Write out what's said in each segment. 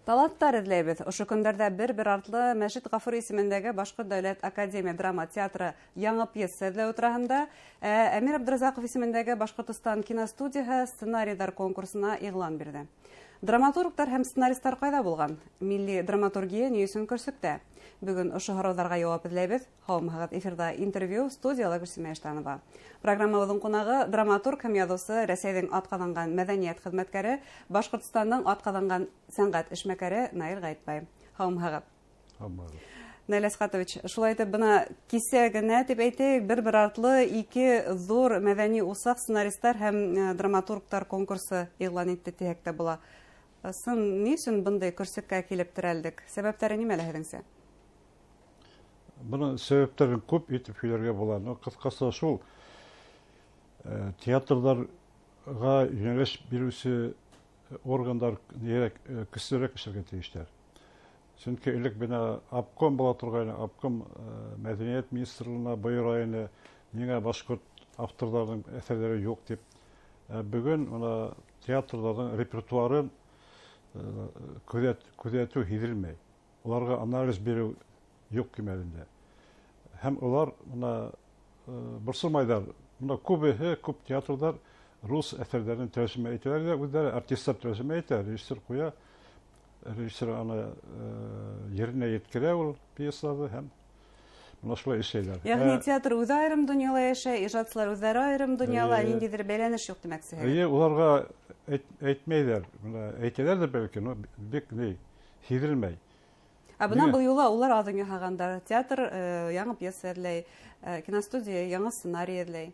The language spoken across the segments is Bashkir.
Таланттар эҙләйбеҙ. Ошо көндәрҙә бер-бер артлы Мәжит Ғафури исемендәге Башҡорт дәүләт академия драма театры яңы пьеса эҙләү тураһында, Әмир Абдразаҡов исемендәге Башҡортостан киностудияһы сценарийҙар конкурсына иғлан бирҙе. Драматургтар һәм сценаристар ҡайҙа булған? Милли драматургия ни өсөн көрсөктә? Бөгөн ошо һорауҙарға яуап эҙләйбеҙ. Һаумыһығыҙ, эфирҙа интервью, студияла Гөлсимә Иштанова. Программабыҙҙың ҡунағы драматург һәм яҙыусы, Рәсәйҙең атҡаҙанған мәҙәниәт хеҙмәткәре, Башҡортостандың атҡаҙанған сәнғәт эшмәкәре Наил Ғәйетбай. Һаумыһығыҙ. Һаумыһығыҙ. Наил Әсҡәтович, шулай итеп, бына кисә генә тип әйтәйек, бер-бер артлы ике ҙур мәҙәни усаҡ сценаристар һәм драматургтар конкурсы иғлан итте тиһәк тә була. Ысын, ни өсөн бындай көрсөккә килеп терәлдек? Сәбәптәре нимәлә һеҙҙеңсә? Бының сәбәптәрен күп итеп һөйләргә була. Но ҡыҫҡаса шул, театрҙарға йүнәлеш биреүсе органдар көслөрәк эшләргә тейештәр. Сөнки элек бына обком була торғайны, обком мәҙәниәт министрлығына бойора ине, ниңә башҡорт авторҙарының әҫәрҙәре юҡ тип. Бөгөн бына театрҙарҙың репертуарын күҙәтеү һиҙелмәй. Уларға анализ биреү юҡ кимәлендә. Һәм улар бына борсолмайҙар. Бына күбеһе, күп театрҙар рус әҫәрҙәрен тәржемә итәләр ҙә, үҙҙәре артистар тәржемә итә, режиссер ҡуя, режиссер аны еренә еткерә ул пьесаларҙы һәм бына шулай эшләйләр. Йәғни театр үҙе айырым донъяла йәшәй, ижадсылар үҙҙәре айырым донъяла, ниндәйҙер бәйләнеш юҡ тимәксеһегеҙ? Эйе, уларға әйтмәйҙәр, бына әйтәләр ҙә бәлки, но бик ни һиҙелмәй. Ә бына Ниңә? был юлы улар аҙым яһағандар. Театр яңы пьеса эҙләй, киностудия яңы сценарий эҙләй.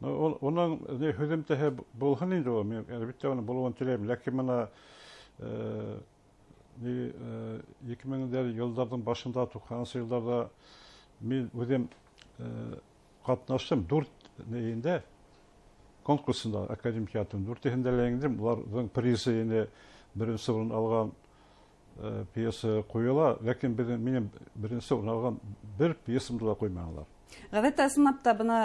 Уның ни һөҙөмтәһе булһын инде ул, мин әлбиттә уның булыуын теләйем. Ләкин бына ни ике меңдәр йылдарҙың башында, туҡһанынсы йылдарҙа мин үҙем ҡатнаштым дүрт нейендә, конкурсында, академик театрының дүртеһендә лә еңдем. Уларҙың призы ине беренсе урын алған пьеса ҡуйыла, ләкин минең беренсе урын алған бер пьесамды ла ҡуйманылар. Ғәҙәттә ысынлап та бына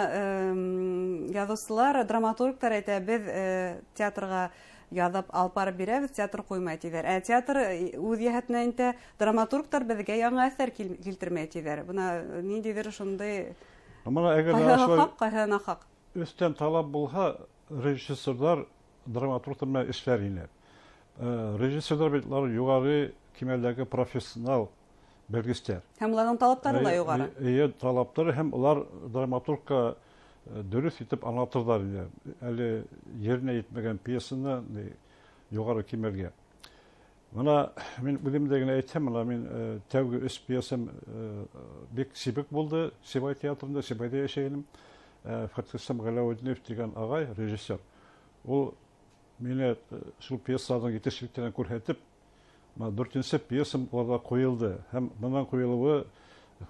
яҙыусылар, драматургтар әйтә, беҙ театрға яҙып алып барып бирәбеҙ, театр ҡуймай тиҙәр. Ә театр үҙ йәһәтенән әйтә, драматургтар беҙгә яңы әҫәр килтермәй тиҙәр. Бына ниндәйҙер ошондай Ә бына әгәр ҡайһы шулай хаҡ, ҡайһы нахаҡ. Өҫтән талап булһа, режиссерҙар драматургтар менән эшләр ине. Режиссерҙар бит улар юғары кимәлдәге профессионал белгестәр. Һәм уларҙың талаптары ла юғары. Эйе, талаптары һәм улар драматургка дөрөҫ итеп аңлатырҙар ине. Әле еренә етмәгән пьесаны юғары кимәлгә. Бына мин үҙем дә генә әйтһәм, бына мин тәүге өс пьесам бик сибек булды. Сибай театрында, Сибайҙа йәшәй инем. Фәтхислам Ғәләүетдинов тигән ағай, режиссер. Ул мине шул пьесаларҙың етешһеҙлектәрен күрһәтеп, бына дүртенсе пьесам уларҙа ҡуйылды. Һәм бынан ҡуйылыуы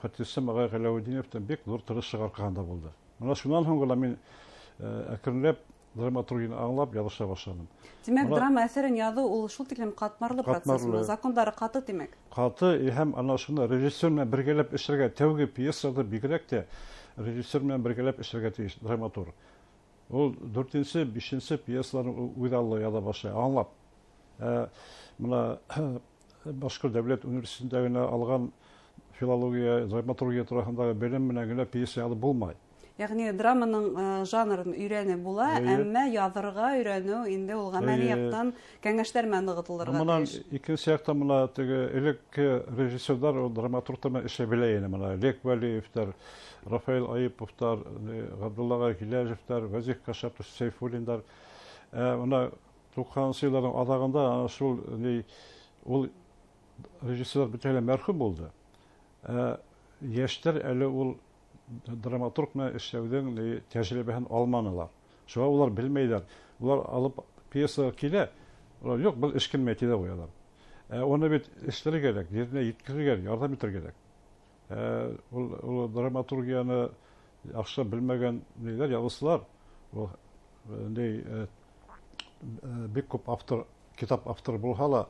Фәтхислам ағай Ғәләүетдиновтың бик ҙур тырышлығы арҡаһында булды. Бына шунан һуң ғына мин әкренләп драматургияны аңлап яҙыша башланым. Тимәк, Бына драма әҫәрен яҙыу ул шул тиклем ҡатмарлы процесс, Ҡатмарлы. уның закондары ҡаты, тимәк. Ҡаты, һәм ана шуны режиссер менән бергәләп эшләргә, тәүге пьесаларҙы бигерәк тә режиссер менән бергәләп эшләргә тейеш драматург. Ул дүртенсе, бишенсе пьесаларын үҙ аллы яҙа башлай, аңлап. Бына Башҡорт дәүләт университетында генә алған филология, драматургия тураһындағы белем менән генә пьеса яҙып булмай. Йәғни драманың жанрын өйрәнеп була, әммә яҙырға өйрәнеү инде ул ғәмәли яҡтан кәңәштәр менән нығытылырға Бынан тейеш. икенсе яҡтан бына теге элекке режиссерҙар ул драматургтар менән эшләй белә ине. Бына Олег Вәлиевтар, Рафаэль Айыповтар, Ғабдулла ағай Гиләжевтар, Вәзих Кашапов, Сәйфуллиндар. Бына туҡһанынсы йылдарҙың аҙағында ана шул ул режиссерҙар бөтәһе лә мәрхүм булды. Йәштәр әле ул драматург менән эшләүҙең тәжрибәһен алманылар. Шуға улар белмәйҙәр. Улар алып пьеса килә, улар юҡ, был эш килмәй тиҙә ҡуялар. Уны бит эшләргә кәрәк, еренә еткерергә кәрәк, ярҙам итергә кәрәк. Ул драматургияны яҡшы белмәгән ниҙәр, яҙыусылар, ул бик күп автор, китап авторы булһа ла,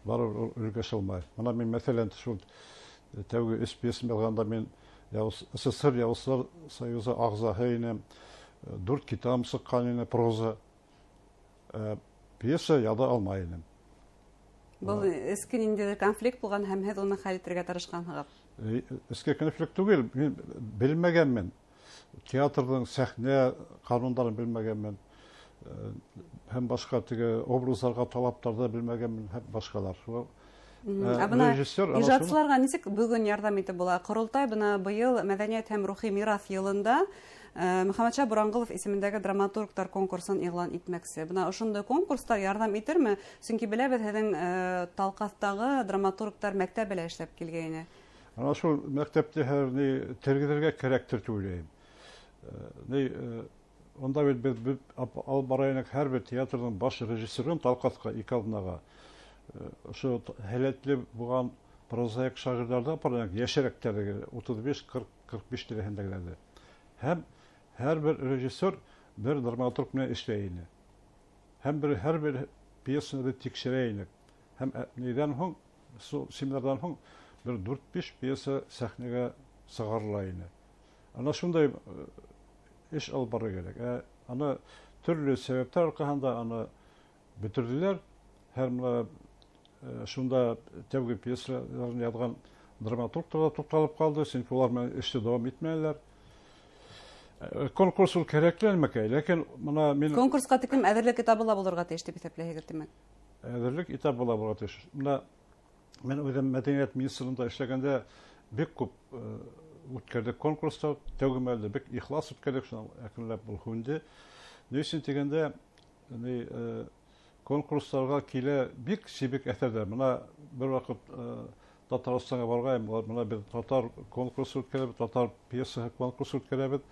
барыбер ул өлгәшә алмай. Бына мин, мәҫәлән, шул тәүге өс пьесам яҙғанда мин СССР Яҙыусылар Союзы ағзаһы инем, дүрт китабым сыҡҡан ине, проза. Пьеса яҙа алмай инем. Был эске ниндәйҙер конфликт булған һәм һеҙ уны хәл итергә тырышҡанһығыҙ. Эске конфликт түгел, мин белмәгәнмен. Театрҙың сәхнә ҡанундарын белмәгәнмен. Һәм башҡа теге образдарға талаптарҙы белмәгәнмен һәм башҡалар. Ә бына ижадсыларға нисек бөгөн ярҙам итеп була? Ҡоролтай бына быйыл мәҙәниәт һәм рухи мираҫ йылында Мөхәммәтша Буранғолов исемендәге драматургтар конкурсын иғлан итмәксе. Бына ошондай конкурстар ярҙам итерме? Сөнки беләбеҙ, һеҙҙең Талҡаҫтағы драматургтар мәктәбе лә эшләп килгәйне. Ана шул мәктәпте һәр ни тергеҙергә кәрәктер тип уйлайым. Унда бит беҙ алып бара инек һәр бер театрҙың баш режиссерын Талҡаҫҡа ике аҙнаға. Ошо һәләтле булған прозаик шағирҙарҙы апара инек, йәшерәктәрҙе, 35, 40, 45 тирәһендәгеләрҙе. Һәм һәр бер режиссер бер драматург менән эшләй ине. Һәм һәр бер пьесаны бер тикшерә инек. Һәм нейҙән һуң, семинарҙан һуң бер дүрт-биш пьеса сәхнәгә сығарыла ине. Ана шундай эш алып барырға кәрәк. Аны төрлө сәбәптәр арҡаһында аны бөтөрҙөләр. Һәр бына шунда тәүге пьесаларын яҙған драматургтар ҙа туҡталып ҡалды, сөнки улар менән эште дауам итмәнеләр. Конкурс ул кәрәкле әлмәкәй, ләкин бына мин Конкурсҡа тиклем әҙерлек этабы ла булырға тейеш тип иҫәпләйһегеҙ, тимәк? Әҙерлек этабы ла булырға тейеш. Бына мин үҙем мәҙәниәт министрлығында эшләгәндә бик күп үткәрҙек конкурстар, тәүге мәлдә бик ихлас үткәрҙек, шунан әкренләп был һүнде. Ни өсөн тигәндә, конкурстарға килә бик сибек әҫәрҙәр. Бына бер ваҡыт Татарстанға барғайым, улар бына беҙ татар конкурсы үткәрәбеҙ, татар пьесаһы конкурсы үткәрәбеҙ.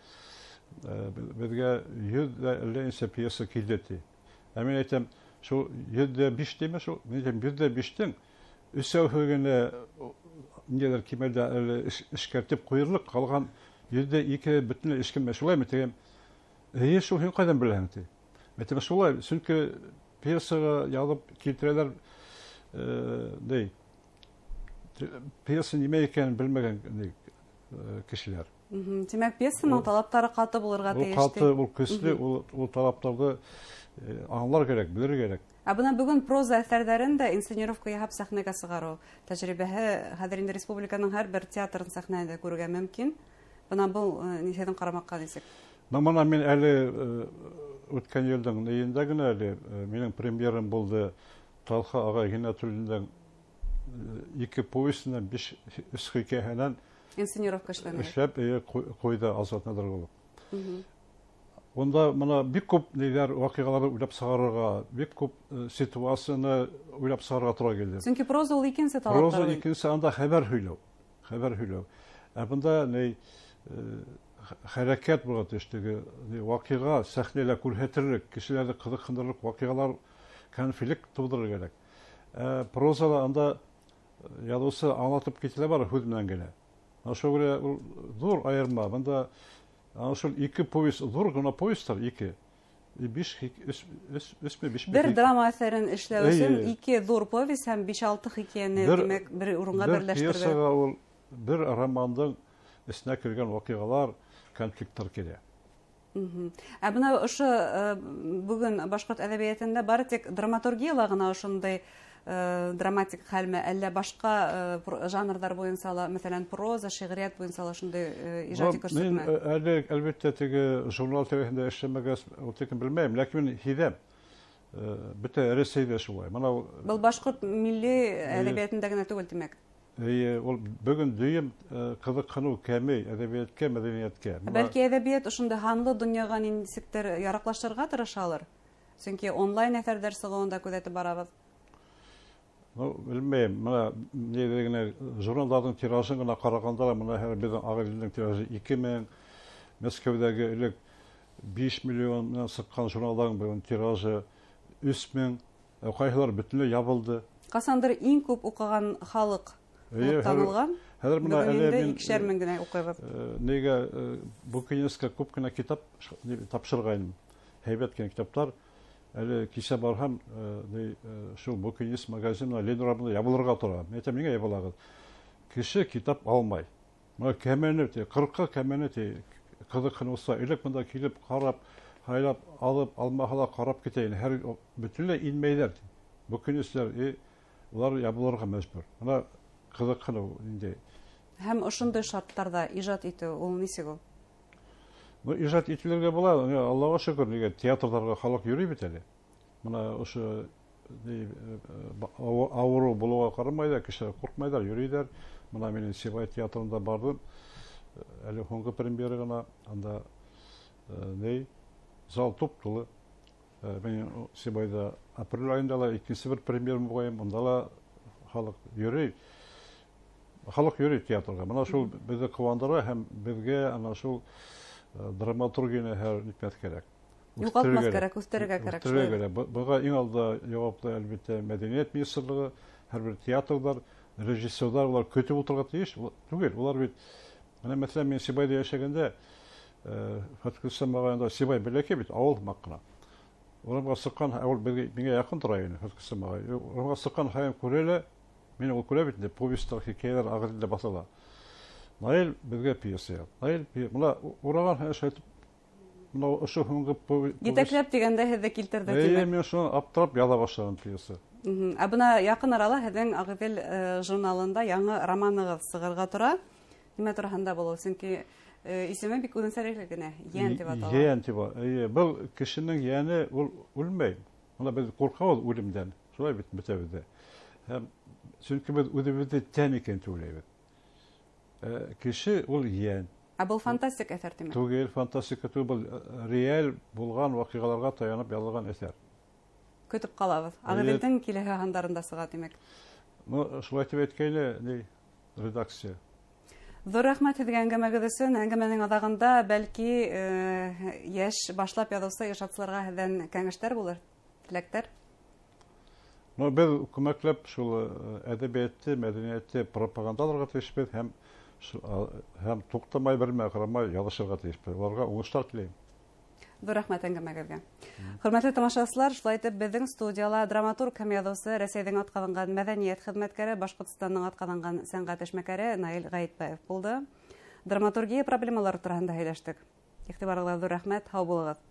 Беҙгә йөҙ ҙә әллә нисә пьеса килде ти. Ә мин әйтәм, шул йөҙ ҙә биш тиме шул? Мин әйтәм, йөҙ ҙә биштең өсәүһе генә ниндәйҙер кимәлдә әле эшкәртеп ҡуйырлыҡ, ҡалған йөҙ ҙә ике бөтөнләй эшкәрмәй. Шулаймы тигән? Эйе, шул, һин ҡайҙан беләһең ти? Мин әйтәм, шулай, сөнки пьесаға яҙып килтерәләр ни, пьеса нимә икәнен белмәгән ни кешеләр. Тимәк, пьесаның талаптары ҡаты булырға Ул тейеш ҡаты, ти. ул көслө, ул талаптарҙы аңлар кәрәк, белер кәрәк. Ә бына бөгөн проза әҫәрҙәрен дә инсценировка яһап сәхнәгә сығарыу тәжрибәһе хәҙер инде республиканың һәр бер театрын сәхнәһендә күрергә мөмкин. Бына был һеҙҙең ҡарамаҡҡа нисек? Бына мин әле үткән йылдың нейендә генә әле минең премьерам булды Талха ағай Ғинәтуллиндың ике повестенән, биш өс хикәйәһенән инсценировка эшләне. Эшләп, эйе, ҡуйҙы Азат Наҙарғолов. Унда бына бик күп нейҙәр, ваҡиғаларҙы уйлап сығарырға, бик күп ситуацияны уйлап сығарырға тура килде. Сөнки проза ул икенсе талаптар. Проза икенсе, анда хәбәр һөйләү. Хәбәр һөйләү. Ә бында ней хәрәкәт булға тейеш, теге, ни, ваҡиға сәхнәлә күрһәтерлек, кешеләрҙе ҡыҙыҡһындырырлыҡ ваҡиғалар, конфликт тыуҙырыр кәрәк. Ә прозала анда яҙыусы аңлатып китә бары һүҙ менән генә. Ана шуға күрә ул ҙур айырма. Бында ана шул ике повесть, ҙур ғына повестьтар, ике. И биш, өс, өс, өсме, бишме Бер хик- драма әҫәрен эшләү өсөн Эйе. ике ҙур повесть һәм биш-алты хикәйәне, тимәк, бер урынға Бер берләштерергә. пьесаға ул бер романдың эсенә кергән ваҡиғалар, конфликттар килә. Ә бына ошо бөгөн башҡорт әҙәбиәтендә бары тик драматургияла ғына ошондай драматик хәлме, әллә башҡа жанрҙар буйынса ла, мәҫәлән, проза, шиғриәт буйынса ла шундай ижади күрсәтмә? Мин әле, әлбиттә, теге журнал тирәһендә эшләмәгәс, ул тиклем белмәйем, ләкин мин һиҙәм. Бөтә Рәсәйҙә шулай. Бына ул Был башҡорт милли Эйе. әҙәбиәтендә генә түгел, тимәк. Эйе, ул бөгөн дөйөм ҡыҙыҡһыныу кәмей әҙәбиәткә, мәҙәниәткә. Ә бәлки әҙәбиәт ошондай һанлы донъяға нисектер яраҡлашырға тырышалыр? Сөнки онлайн әҫәрҙәр сығыуын да күҙәтеп барабыҙ. Белмәйем, бына ниҙә генә журналдарҙың тиражын ғына ҡарағанда ла, бына һәр беҙҙең Ағиҙелдең тиражы ике мең, Мәскәүҙәге элек биш миллиондан сыҡҡан журналдарҙың бөгөн тиражы өс мең, ҡайһылар бөтөнләй ябылды. Ҡасандыр иң күп уҡыған халыҡ Эйе, булып танылған. хәҙер бына Бөгөн әле инде мин, икешәр мең генә уҡыйбыҙ. Нигә Букинескә күп кенә китап тапшырғайным. Һәйбәт кенә китаптар. Әле кисә барһам, шул Букинес магазинына Ленин урамында ябылырға тора. Мин әйтәм, ниңә ябылағыҙ? Кеше китап алмай. Бына кәмәне ти, ҡырҡҡа кәмәне ти, ҡыҙыҡһыныуса, элек бында килеп ҡарап, һайлап алып, алмаһа ла ҡарап китә инде. Һәр бөтөнләй инмәйҙәр. Букинестар, Улар ябылырға мәжбүр. Бына ҡыҙыҡһыныу ниндәй. Һәм ошондай шарттарҙа ижад итеү ул нисек ул? Ну, ижад ителергә була, Аллаға шөкөр, нигә театрҙарға халыҡ йөрөй бит әле. Бына ошо ауырыу булыуға ҡарамай ҙа, кешеләр ҡурҡмайҙар, йөрөйҙәр. Бына мин Сибай театрында барҙым. Әле һуңғы премьера ғына, анда зал туп-тулы. Мин Сибайҙа апрель айында ла икенсе бер премьера ҡуйым, унда ла халыҡ йөрөй. Халыҡ йөрөй театрға. Бына шул беҙҙе ҡыуандыра һәм беҙгә ана шул драматургияны һәр нитмәҫ кәрәк. Юғалтмаҫ кәрәк, үҫтерергә кәрәк. Үҫтерергә кәрәк. Быға иң алда яуаплы, әлбиттә, мәҙәниәт министрлығы, һәр бер театрҙар, режиссерҙар улар көтөп ултырырға тейеш түгел. Улар бит, бына мәҫәлән, мин Сибайҙа йәшәгәндә, Фәтхелислам ағайында Сибай бәләкәй бит, ауыл һымаҡ ҡына. Урамға сыҡҡан, ул беҙгә, миңә яҡын тора ине Фәтхелислам ағай. Урамға сыҡҡан һайын күрә лә, мин ул күрә бит инде, повестар, хикәйәләр Ағиҙелдә баҫыла. Наил беҙгә пьеса яҙ. Наил бына ураған һайын шайтып, бына ошо һуңғы повесть. Етәкләп тигәндә һеҙҙе килтерҙе, Эйе, тимәк. мин шуны аптырап яҙа башланым пьеса. Ә бына яҡын арала һеҙҙең Ағиҙел журналында яңы романығыҙ сығырға тора. Нимә тураһында был? Сөнки исеме бик үҙенсәлекле генә, Йән тип атала. Йән тип атала. Эйе, был кешенең йәне ул үлмәй. Бына беҙ ҡурҡабыҙ үлемдән. Шулай бит бөтәбеҙ ҙә. Һәм сөнки беҙ үҙебеҙҙе тән икән тип уйлайбыҙ. Кеше ул йән. Ә был фантастик әҫәр тимәк? Түгел, фантастика түгел, был реаль булған ваҡиғаларға таянып яҙылған әҫәр. Көтөп ҡалабыҙ. Ағиҙелдең киләһе һандарында сыға, тимәк. Ну, шулай тип әйткәйне, ни, редакция. Ҙур рәхмәт һеҙгә әңгәмәгеҙ өсөн. Әңгәмәнең аҙағында бәлки йәш башлап яҙыусы ижадсыларға һеҙҙән кәңәштәр булыр, теләктәр. Ну, беҙ күмәкләп шул әҙәбиәтте, мәҙәниәтте пропагандаларға тейешбеҙ һәм туҡтамай, бермә ҡарамай яҙышырға тейешбеҙ. Уларға уңыштар теләйем. Ҙур рәхмәт әңгәмәгеҙгә. Хөрмәтле тамашасылар, шулай итеп беҙҙең студияла драматург һәм яҙыусы, Рәсәйҙең атҡаҙанған мәҙәниәт хеҙмәткәре, Башҡортостандың атҡаҙанған сәнғәт эшмәкәре Наил Ғәйетбаев булды. Драматургия проблемалары тураһында һөйләштек. Иғтибарығыҙға ҙур рәхмәт, һау булығыҙ.